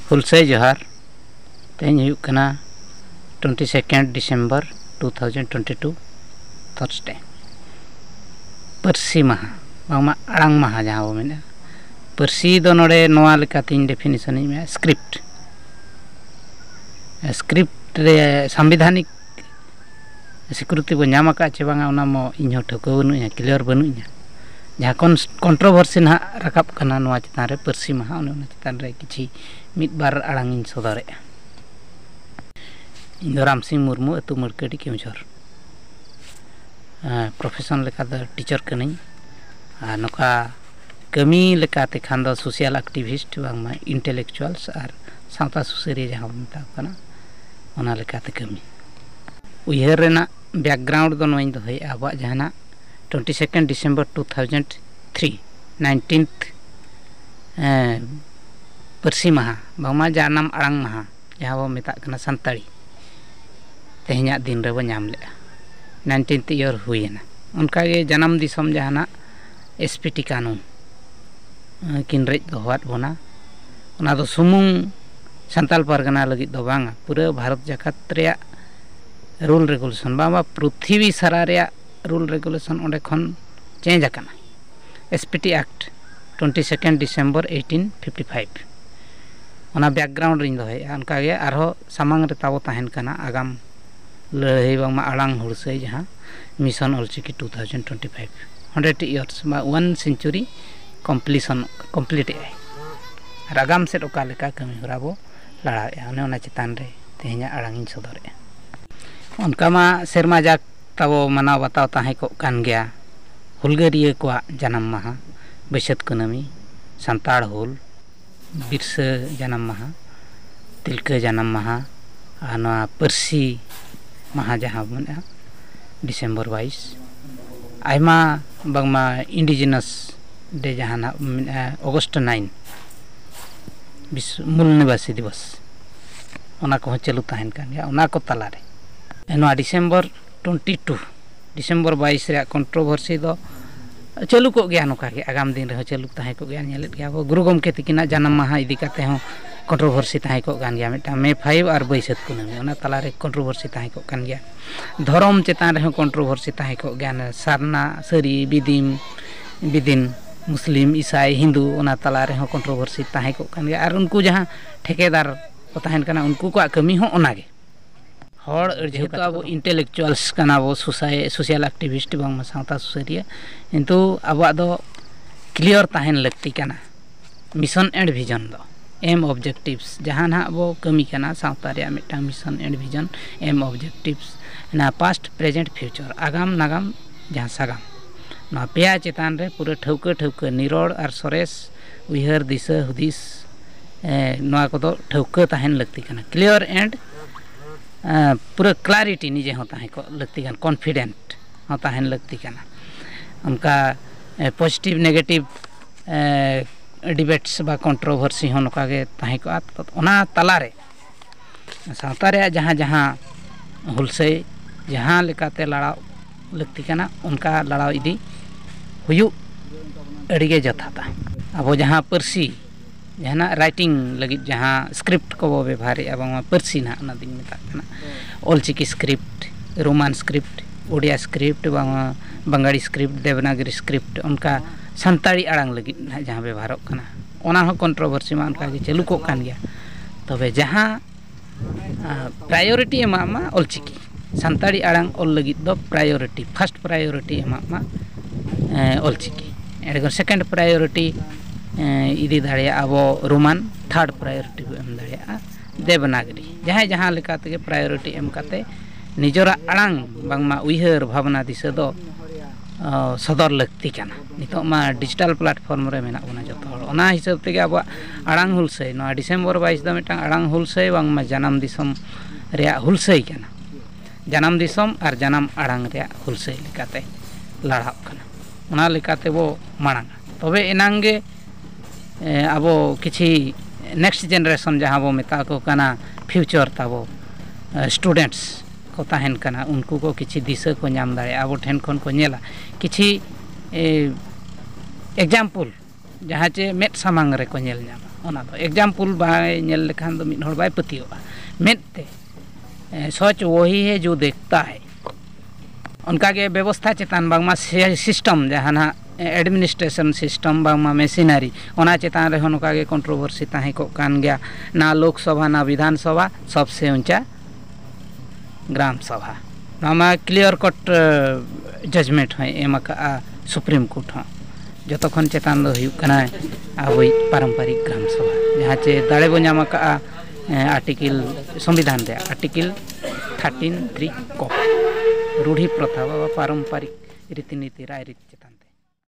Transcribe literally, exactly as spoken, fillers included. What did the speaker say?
ᱦᱩᱞᱥᱟᱹᱭ ᱡᱚᱦᱟᱨ᱾ ᱛᱮᱦᱮᱧ ᱦᱩᱭᱩᱜ ᱠᱟᱱᱟ twenty second December two thousand twenty two, Thursday᱾ ᱯᱟᱹᱨᱥᱤ ᱢᱟᱦᱟ, ᱵᱟᱝᱢᱟ ᱟᱲᱟᱝ ᱢᱟᱦᱟ ᱡᱟᱦᱟᱸ ᱵᱚ ᱢᱮᱱᱟ᱾ ᱯᱟᱹᱨᱥᱤ ᱫᱚ ᱱᱚᱰᱮ ᱱᱚᱣᱟ ᱞᱮᱠᱟᱛᱤᱧ definition ᱤᱧ ᱮᱢᱟ, script᱾ Script ᱨᱮ ᱥᱟᱢᱵᱤᱫᱷᱟᱱᱤᱠ ᱥᱤᱠᱨᱤᱛᱤ ᱵᱚ ᱧᱟᱢ ᱟᱠᱟᱫ ᱪᱮ ᱵᱟᱝᱟ, ᱚᱱᱟ ᱢᱟ ᱤᱧ ᱦᱚᱸ ᱴᱷᱟᱹᱣᱠᱟᱹ ᱵᱟᱹᱱᱩᱜᱼᱟ, clear ᱵᱟᱹᱱᱩᱜᱼᱟ᱾ ᱡᱟᱦᱟᱸ ᱠᱚᱱ-, controversy ᱱᱟᱦᱟᱜ ᱨᱟᱠᱟᱵ ᱠᱟᱱᱟ ᱱᱚᱣᱟ ᱪᱮᱛᱟᱱ ᱨᱮ, ᱯᱟᱹᱨᱥᱤ ᱢᱟᱦᱟ, ᱚᱱᱮ ᱚᱱᱟ ᱪᱮᱛᱟᱱ ᱨᱮ ᱠᱤᱪᱷᱤ ᱢᱤᱫ ᱵᱟᱨ ᱟᱲᱟᱝ ᱤᱧ ᱥᱚᱫᱚᱨᱮᱜᱼᱟ᱾ ᱤᱧ ᱫᱚ ᱨᱟᱢᱥᱤᱝ ᱢᱩᱨᱢᱩ, ᱟᱹᱛᱩ ᱢᱟᱹᱲᱠᱟᱹᱰᱤ, ᱠᱮᱣᱡᱷᱚᱨ᱾ ᱮᱸ, profession ᱞᱮᱠᱟ ᱫᱚ teacher ᱠᱟᱹᱱᱟᱹᱧ᱾ ᱟᱨ ᱱᱚᱝᱠᱟ ᱠᱟᱹᱢᱤ ᱞᱮᱠᱟᱛᱮ ᱠᱷᱟᱱ ᱫᱚ social activist, ᱵᱟᱝᱢᱟ intellectuals ᱟᱨ ᱥᱟᱶᱛᱟ ᱥᱩᱥᱟᱹᱨᱤᱭᱟᱹ ᱡᱟᱦᱟᱸ ᱵᱚᱱ ᱢᱮᱛᱟᱣ ᱠᱟᱱᱟ, ᱚᱱᱟ ᱞᱮᱠᱟᱛᱮ ᱠᱟᱹᱢᱤ᱾ ᱩᱭᱦᱟᱹᱨ ᱨᱮᱱᱟᱜ background ᱫᱚ ᱱᱚᱣᱟᱧ ᱫᱚᱦᱚᱭᱮᱫᱼᱟ, ᱟᱵᱚᱣᱟᱜ ᱡᱟᱦᱟᱱᱟᱜ twenty second December two thousand three, nineteenth, ᱮᱸ, ᱯᱟᱹᱨᱥᱤ ᱢᱟᱦᱟ, ᱵᱟᱝᱢᱟ ᱡᱟᱱᱟᱢ ᱟᱲᱟᱝ ᱢᱟᱦᱟ, ᱡᱟᱦᱟᱸ ᱵᱚ ᱢᱮᱛᱟᱜ ᱠᱟᱱᱟ ᱥᱟᱱᱛᱟᱲᱤ, ᱛᱮᱦᱮᱧᱟᱜ ᱫᱤᱱ ᱨᱮᱵᱚ ᱧᱟᱢ ᱞᱮᱜᱼᱟ᱾ Nineteenth year ᱦᱩᱭᱮᱱᱟ᱾ ᱚᱱᱠᱟᱜᱮ ᱡᱟᱱᱟᱢ ᱫᱤᱥᱚᱢ ᱡᱟᱦᱟᱱᱟᱜ S P T ᱠᱟᱹᱱᱩᱱ, ᱮᱸ, ᱠᱤᱱ ᱨᱮᱡ ᱫᱚᱦᱚᱣᱟᱫ ᱵᱚᱱᱟ᱾ ᱚᱱᱟ ᱫᱚ ᱥᱩᱢᱩᱝ ᱥᱟᱱᱛᱟᱲ ᱯᱟᱨᱜᱟᱱᱟ ᱞᱟᱹᱜᱤᱫ ᱫᱚ ᱵᱟᱝᱟ, ᱯᱩᱨᱟᱹ ᱵᱷᱟᱨᱚᱛ ᱡᱟᱠᱟᱛ ᱨᱮᱭᱟᱜ rule regulation, ᱵᱟᱝ, ᱵᱟᱝ, ᱯᱨᱤᱛᱷᱤᱵᱤ ᱥᱟᱨᱟ ᱨᱮᱭᱟᱜ rule regulation ᱚᱸᱰᱮ ᱠᱷᱚᱱ change ᱟᱠᱟᱱᱟ᱾ S P T Act, twenty second December eighteen fifty five᱾ ᱚᱱᱟ background ᱨᱤᱧ ᱫᱚᱦᱚᱭᱮᱫᱼᱟ᱾ ᱚᱱᱠᱟᱜᱮ ᱟᱨᱦᱚᱸ ᱥᱟᱢᱟᱝ ᱨᱮ ᱛᱟᱵᱚ ᱛᱟᱦᱮᱱ ᱠᱟᱱᱟ ᱟᱜᱟᱢ ᱞᱟᱹᱲᱦᱟᱹᱭ, ᱵᱟᱝᱢᱟ ᱟᱲᱟᱝ ᱦᱩᱞᱥᱟᱹᱭ, ᱡᱟᱦᱟᱸ Mission Ol Chiki two thousand twenty five, hundred years, ᱵᱟ one century completion, complete ᱮᱫ ᱟᱭ᱾ ᱟᱨ ᱟᱜᱟᱢ ᱥᱮᱫ ᱚᱠᱟ ᱞᱮᱠᱟ ᱠᱟᱹᱢᱤ ᱦᱚᱨᱟ ᱵᱚ ᱞᱟᱲᱟᱣᱮᱫᱼᱟ, ᱚᱱᱮ ᱚᱱᱟ ᱪᱮᱛᱟᱱ ᱨᱮ ᱛᱮᱦᱮᱧᱟᱜ ᱟᱲᱟᱝ ᱤᱧ ᱥᱚᱫᱚᱨᱮᱫᱼᱟ᱾ ᱚᱱᱠᱟ ᱢᱟ ᱥᱮᱨᱢᱟ ᱡᱟᱠ ᱛᱟᱵᱚ ᱢᱟᱱᱟᱣ ᱵᱟᱛᱟᱣ ᱛᱟᱦᱮᱸ ᱠᱚᱜ ᱠᱟᱱ ᱜᱮᱭᱟ, ᱦᱩᱞᱜᱟᱹᱨᱤᱭᱟᱹ ᱠᱚᱣᱟᱜ ᱡᱟᱱᱟᱢ ᱢᱟᱦᱟ, ᱵᱟᱹᱭᱥᱟᱹᱛ ᱠᱩᱱᱟᱹᱢᱤ, ᱥᱟᱱᱛᱟᱲ ᱦᱩᱞ, ᱵᱤᱨᱥᱟᱹ ᱡᱟᱱᱟᱢ ᱢᱟᱦᱟ, ᱛᱤᱞᱠᱟᱹ ᱡᱟᱱᱟᱢ ᱢᱟᱦᱟ, ᱟᱨ ᱱᱚᱣᱟ ᱯᱟᱹᱨᱥᱤ ᱢᱟᱦᱟ ᱡᱟᱦᱟᱸ ᱵᱚᱱ ᱢᱮᱱᱮᱫᱼᱟ, December ᱵᱟᱭᱤᱥ᱾ ᱟᱭᱢᱟ, ᱵᱟᱝᱢᱟ indigenous day ᱡᱟᱦᱟᱸ ᱱᱟᱜ ᱢᱮᱱᱮᱫᱼᱟ, August nine, ᱵᱤᱥᱥᱚ ᱢᱩᱞ ᱱᱤᱵᱟᱥᱤ ᱫᱤᱵᱚᱥ, ᱚᱱᱟ ᱠᱚᱦᱚᱸ ᱪᱟᱹᱞᱩ ᱛᱟᱦᱮᱱ ᱠᱟᱱ ᱜᱮᱭᱟ᱾ ᱚᱱᱟ ᱠᱚ ᱛᱟᱞᱟᱨᱮ ᱱᱚᱣᱟ December twenty two, December ᱵᱟᱭᱤᱥ ᱨᱮᱭᱟᱜ controversy ᱫᱚ ᱪᱟᱹᱞᱩ ᱠᱚᱜ ᱜᱮᱭᱟ, ᱱᱚᱝᱠᱟ ᱜᱮ ᱟᱜᱟᱢ ᱫᱤᱱ ᱨᱮᱦᱚᱸ ᱪᱟᱹᱞᱩ ᱛᱟᱦᱮᱸ ᱠᱚᱜ ᱜᱮᱭᱟ᱾ ᱧᱮᱞᱮᱫ ᱜᱮᱭᱟ ᱵᱚ, ᱜᱩᱨᱩ ᱜᱚᱢᱠᱮ ᱛᱤᱠᱤᱱᱟᱜ ᱡᱟᱱᱟᱢ ᱢᱟᱦᱟ ᱤᱫᱤ ᱠᱟᱛᱮ ᱦᱚᱸ ᱠᱚᱱᱴᱨᱳᱵᱷᱟᱨᱥᱤ ᱛᱟᱦᱮᱸ ᱠᱚᱜ ᱠᱟᱱ ᱜᱮᱭᱟ, ᱢᱤᱫᱴᱟᱝ ᱢᱮ ᱯᱷᱟᱭᱤᱵᱷ ᱟᱨ ᱵᱟᱹᱭᱥᱟᱹᱛ ᱠᱩᱱᱟᱹᱢᱤ, ᱚᱱᱟ ᱛᱟᱞᱟᱨᱮ ᱠᱚᱱᱴᱨᱳᱵᱷᱟᱨᱥᱤ ᱛᱟᱦᱮᱸ ᱠᱚᱜ ᱠᱟᱱ ᱜᱮᱭᱟ᱾ ᱫᱷᱚᱨᱚᱢ ᱪᱮᱛᱟᱱ ᱨᱮᱦᱚᱸ ᱠᱚᱱᱴᱨᱳᱵᱷᱟᱨᱥᱤ ᱛᱟᱦᱮᱸ ᱠᱚᱜ ᱜᱮᱭᱟ, ᱚᱱᱮ ᱥᱟᱨᱱᱟ, ᱥᱟᱹᱨᱤ, ᱵᱤᱫᱤᱢ, ᱵᱤᱫᱤᱱ, ᱢᱩᱥᱞᱤᱢ, ᱤᱥᱟᱭ, ᱦᱤᱱᱫᱩ, ᱚᱱᱟ ᱛᱟᱞᱟ ᱨᱮᱦᱚᱸ ᱠᱚᱱᱴᱨᱳᱵᱷᱟᱨᱥᱤ ᱛᱟᱦᱮᱸ ᱠᱚᱜ ᱠᱟᱱ ᱜᱮᱭᱟ᱾ ᱟᱨ ᱩᱱᱠᱩ ᱡᱟᱦᱟᱸ ᱴᱷᱮᱠᱮᱫᱟᱨ ᱠᱚ ᱛᱟᱦᱮᱱ ᱠᱟᱱᱟ, ᱩᱱᱠᱩ ᱠᱚᱣᱟᱜ ᱠᱟᱹᱢᱤ ᱦᱚᱸ ᱚᱱᱟᱜᱮ᱾ ᱦᱚᱲ ᱟᱹᱲᱡᱷᱟᱹᱣ ᱡᱮᱦᱮᱛᱩ ᱠᱟᱛᱮ ᱟᱵᱚ ᱠᱚ intellectuals ᱠᱟᱱᱟ ᱵᱚ, ᱥᱳᱥᱟᱭ-, social activist ᱵᱟᱝᱢᱟ ᱥᱟᱶᱛᱟ ᱥᱩᱥᱟᱹᱨᱤᱭᱟᱹ, ᱠᱤᱱᱛᱩ ᱟᱵᱚᱣᱟᱜ ᱫᱚ ᱠᱞᱤᱭᱟᱨ ᱛᱟᱦᱮᱱ ᱞᱟᱹᱠᱛᱤ ᱠᱟᱱᱟ mission and vision ᱫᱚ, aim objectives, ᱡᱟᱦᱟᱸ ᱱᱟᱦᱟᱜ ᱵᱚ ᱠᱟᱹᱢᱤ ᱠᱟᱱᱟ ᱥᱟᱶᱛᱟ ᱨᱮᱭᱟᱜ ᱢᱤᱫᱴᱟᱝ mission and vision, aim objectives, ᱚᱱᱟ past, present, future, ᱟᱜᱟᱢ, ᱱᱟᱜᱟᱢ, ᱡᱟᱦᱟᱸ ᱥᱟᱜᱟᱢ, ᱱᱚᱣᱟ ᱯᱮᱭᱟ ᱪᱮᱛᱟᱱ ᱨᱮ ᱯᱩᱨᱟᱹ ᱴᱷᱟᱹᱣᱠᱟᱹ ᱴᱷᱟᱹᱣᱠᱟᱹ ᱱᱤᱨᱚᱲ ᱟᱨ ᱥᱚᱨᱮᱥ ᱩᱭᱦᱟᱹᱨ, ᱫᱤᱥᱟᱹ ᱦᱩᱫᱤᱥ, ᱮ, ᱱᱚᱣᱟ ᱠᱚᱫᱚ ᱴᱷᱟᱹᱣᱠᱟᱹ ᱛᱟᱦᱮᱱ ᱞᱟᱹᱠᱛᱤ ᱠᱟᱱᱟ, clear and, ᱮ, ᱯᱩᱨᱟᱹ clarity ᱱᱤᱡᱮ ᱦᱚᱸ ᱛᱟᱦᱮᱸ ᱠᱚᱜ ᱞᱟᱹᱠᱛᱤ ᱠᱟᱱᱟ, confident ᱦᱚᱸ ᱛᱟᱦᱮᱱ ᱞᱟᱹᱠᱛᱤ ᱠᱟᱱᱟ᱾ ᱚᱱᱠᱟ, ᱮ, positive negative, ᱮ, debates ᱵᱟ controversy ᱦᱚᱸ ᱱᱚᱝᱠᱟ ᱜᱮ ᱛᱟᱦᱮᱸ ᱠᱚᱜᱼᱟ᱾ ᱚᱱᱟ ᱛᱟᱞᱟᱨᱮ ᱥᱟᱶᱛᱟ ᱨᱮᱭᱟᱜ ᱡᱟᱦᱟᱸ ᱡᱟᱦᱟᱸ ᱦᱩᱞᱥᱟᱹᱭ ᱡᱟᱦᱟᱸ ᱞᱮᱠᱟᱛᱮ ᱞᱟᱲᱟᱣ ᱞᱟᱹᱠᱛᱤ ᱠᱟᱱᱟ, ᱚᱱᱠᱟ ᱞᱟᱲᱟᱣ ᱤᱫᱤ ᱦᱩᱭᱩᱜ ᱟᱹᱰᱤᱜᱮ ᱡᱚᱛᱷᱟᱛᱟ᱾ ᱟᱵᱚ ᱡᱟᱦᱟᱸ ᱯᱟᱹᱨᱥᱤ, ᱡᱟᱦᱟᱱᱟᱜ writing ᱞᱟᱹᱜᱤᱫ ᱡᱟᱦᱟᱸ script ᱠᱚᱵᱚ ᱵᱮᱵᱷᱟᱨᱮᱜᱼᱟ, ᱵᱟᱝᱢᱟ ᱯᱟᱹᱨᱥᱤ ᱱᱟᱦᱟᱜ ᱚᱱᱟ ᱫᱚᱧ ᱢᱮᱛᱟᱜ ᱠᱟᱱᱟ, Ol Chiki script, Roman script, Odia script, ᱵᱟᱝᱢᱟ ᱵᱟᱝᱜᱟᱲᱤ script, ᱫᱮᱵᱽᱱᱟᱜᱽᱨᱤ script, ᱚᱱᱠᱟ ᱥᱟᱱᱛᱟᱲᱤ ᱟᱲᱟᱝ ᱞᱟᱹᱜᱤᱫ ᱱᱟᱦᱟᱜ ᱡᱟᱦᱟᱸ ᱵᱮᱵᱷᱟᱨᱚᱜ ᱠᱟᱱᱟ, ᱚᱱᱟ ᱦᱚᱸ controversy ᱢᱟ ᱚᱱᱠᱟ ᱜᱮ ᱪᱟᱹᱞᱩ ᱠᱚᱜ ᱠᱟᱱ ᱜᱮᱭᱟ᱾ ᱛᱚᱵᱮ ᱡᱟᱦᱟᱸ, ᱟ, priority ᱮᱢᱟᱜ ᱢᱟ ᱚᱞᱪᱤᱠᱤ, ᱥᱟᱱᱛᱟᱲᱤ ᱟᱲᱟᱝ ᱚᱞ ᱞᱟᱹᱜᱤᱫ ᱫᱚ priority, first priority ᱮᱢᱟᱜ ᱢᱟ, ᱮ, ᱚᱞᱪᱤᱠᱤ᱾ ᱮᱸᱰᱮᱠᱷᱟᱱ second priority, ᱮ, ᱤᱫᱤ ᱫᱟᱲᱮᱭᱟᱜᱼᱟ ᱟᱵᱚ Roman, third priority ᱵᱚ ᱮᱢ ᱫᱟᱲᱮᱭᱟᱜᱼᱟ ᱫᱮᱵᱽᱱᱟᱜᱽᱨᱤ᱾ ᱡᱟᱦᱟᱸᱭ ᱡᱟᱦᱟᱸ ᱞᱮᱠᱟ ᱛᱮᱜᱮ priority ᱮᱢ ᱠᱟᱛᱮ ᱱᱤᱡᱮᱨᱟᱜ ᱟᱲᱟᱝ ᱵᱟᱝᱢᱟ ᱩᱭᱦᱟᱹᱨ ᱵᱷᱟᱵᱽᱱᱟ ᱫᱤᱥᱟᱹ ᱫᱚ, ᱚ, ᱥᱚᱫᱚᱨ ᱞᱟᱹᱠᱛᱤ ᱠᱟᱱᱟ᱾ ᱱᱤᱛᱚᱜ ᱢᱟ digital platform ᱨᱮ ᱢᱮᱱᱟᱜ ᱵᱚᱱᱟ ᱡᱚᱛᱚ ᱦᱚᱲ, ᱚᱱᱟ ᱦᱤᱥᱟᱹᱵ ᱛᱮᱜᱮ ᱟᱵᱚᱣᱟᱜ ᱟᱲᱟᱝ ᱦᱩᱞᱥᱟᱹᱭ, ᱱᱚᱣᱟ ᱰᱤᱥᱮᱢᱵᱚᱨ ᱵᱟᱭᱤᱥ ᱫᱚ ᱢᱤᱫᱴᱟᱝ ᱟᱲᱟᱝ ᱦᱩᱞᱥᱟᱹᱭ ᱵᱟᱝᱢᱟ ᱡᱟᱱᱟᱢ ᱫᱤᱥᱚᱢ ᱨᱮᱭᱟᱜ ᱦᱩᱞᱥᱟᱹᱭ ᱠᱟᱱᱟ᱾ ᱡᱟᱱᱟᱢ ᱫᱤᱥᱚᱢ ᱟᱨ ᱡᱟᱱᱟᱢ ᱟᱲᱟᱝ ᱨᱮᱭᱟᱜ ᱦᱩᱞᱥᱟᱹᱭ ᱞᱮᱠᱟᱛᱮ ᱞᱟᱲᱟᱣ ᱠᱟᱱᱟ, ᱚᱱᱟ ᱞᱮᱠᱟᱛᱮ ᱵᱚ ᱢᱟᱲᱟᱝᱟ᱾ ᱛᱚᱵᱮ ᱮᱱᱟᱝ ᱜᱮ, ᱮ, ᱟᱵᱚ ᱠᱤᱪᱷᱤ next generation ᱡᱟᱦᱟᱸ ᱵᱚ ᱢᱮᱛᱟ ᱠᱚ ᱠᱟᱱᱟ future ᱛᱟᱵᱚ, ᱮ, students ᱠᱚ ᱛᱟᱦᱮᱱ ᱠᱟᱱᱟ, ᱩᱱᱠᱩ ᱠᱚ ᱠᱤᱪᱷᱤ ᱫᱤᱥᱟᱹ ᱠᱚ ᱧᱟᱢ ᱫᱟᱲᱮᱭᱟᱜᱼᱟ, ᱟᱵᱚ ᱴᱷᱮᱱ ᱠᱷᱚᱱ ᱠᱚ ᱧᱮᱞᱟ᱾ ᱠᱤᱪᱷᱤ, ᱮ, example ᱡᱟᱦᱟᱸ ᱪᱮ ᱢᱮᱫ ᱥᱟᱢᱟᱝ ᱨᱮᱠᱚ ᱧᱮᱞ ᱧᱟᱢᱟ, ᱚᱱᱟ ᱫᱚ ᱮᱠᱡᱟᱢᱯᱩᱞ ᱵᱟᱭ ᱧᱮᱞ ᱞᱮᱠᱷᱟᱱ ᱫᱚ ᱢᱤᱫ ᱦᱚᱲ ᱵᱟᱭ ᱯᱟᱹᱛᱭᱟᱹᱣᱟᱜᱼᱟ᱾ ᱢᱮᱫ ᱛᱮ, ᱮ, ᱥᱚᱪ ᱣᱚᱦᱤ ᱦᱮ ᱡᱳ ᱫᱮᱠᱷᱛᱟ ᱦᱮ᱾ ᱚᱱᱠᱟᱜᱮ ᱵᱮᱵᱚᱥᱛᱷᱟ ᱪᱮᱛᱟᱱ, ᱵᱟᱝᱢᱟ ᱥᱤᱥᱴᱮᱢ, ᱡᱟᱦᱟᱸ ᱱᱟᱦᱟᱜ ᱮᱰᱢᱤᱱᱤᱥᱴᱨᱮᱥᱚᱱ ᱥᱤᱥᱴᱮᱢ ᱵᱟᱝᱢᱟ ᱢᱮᱥᱤᱱᱟᱨᱤ, ᱚᱱᱟ ᱪᱮᱛᱟᱱ ᱨᱮᱦᱚᱸ ᱱᱚᱝᱠᱟ ᱜᱮ ᱠᱚᱱᱴᱨᱳᱵᱷᱟᱨᱥᱤ ᱛᱟᱦᱮᱸ ᱠᱚᱜ ᱠᱟᱱ ᱜᱮᱭᱟ᱾ ᱱᱟ ᱞᱳᱠᱥᱚᱵᱷᱟ, ᱱᱟ ᱵᱤᱫᱷᱟᱱ ᱥᱚᱵᱷᱟ, ᱥᱚᱵᱥᱮ ᱩᱸᱪᱟ ᱜᱨᱟᱢ ᱥᱚᱵᱷᱟ᱾ ᱱᱚᱣᱟ ᱢᱟ ᱠᱞᱤᱭᱟᱨ ᱠᱟᱴ ᱡᱟᱡᱽᱢᱮᱱᱴ ᱦᱚᱸᱭ ᱮᱢ ᱟᱠᱟᱫᱼᱟ ᱥᱩᱯᱨᱤᱢ ᱠᱳᱨᱴ ᱦᱚᱸ᱾ ᱡᱚᱛᱚ ᱠᱷᱚᱱ ᱪᱮᱛᱟᱱ ᱫᱚ ᱦᱩᱭᱩᱜ ᱠᱟᱱᱟ ᱟᱵᱚᱭᱤᱡ ᱯᱟᱨᱚᱢᱯᱟᱨᱤᱠ ᱜᱨᱟᱢ ᱥᱚᱵᱷᱟ, ᱡᱟᱦᱟᱸ ᱪᱮ ᱫᱟᱲᱮ ᱵᱚ ᱧᱟᱢ ᱟᱠᱟᱫᱼᱟ, ᱮ, ᱟᱨᱴᱤᱠᱮᱞ, ᱥᱚᱝᱵᱤᱫᱷᱟᱱ ᱨᱮᱭᱟᱜ ᱟᱨᱴᱤᱠᱮᱞ ᱛᱷᱟᱨᱴᱤᱱ ᱛᱷᱨᱤ ᱠᱚ, ᱨᱩᱰᱷᱤ ᱯᱨᱚᱛᱷᱟ ᱵᱟ ᱯᱟᱨᱚᱢᱯᱟᱨᱤᱠ ᱨᱤᱛᱤ ᱱᱤᱛᱤ ᱨᱟᱭᱨᱤᱛ ᱪᱮᱛᱟᱱ᱾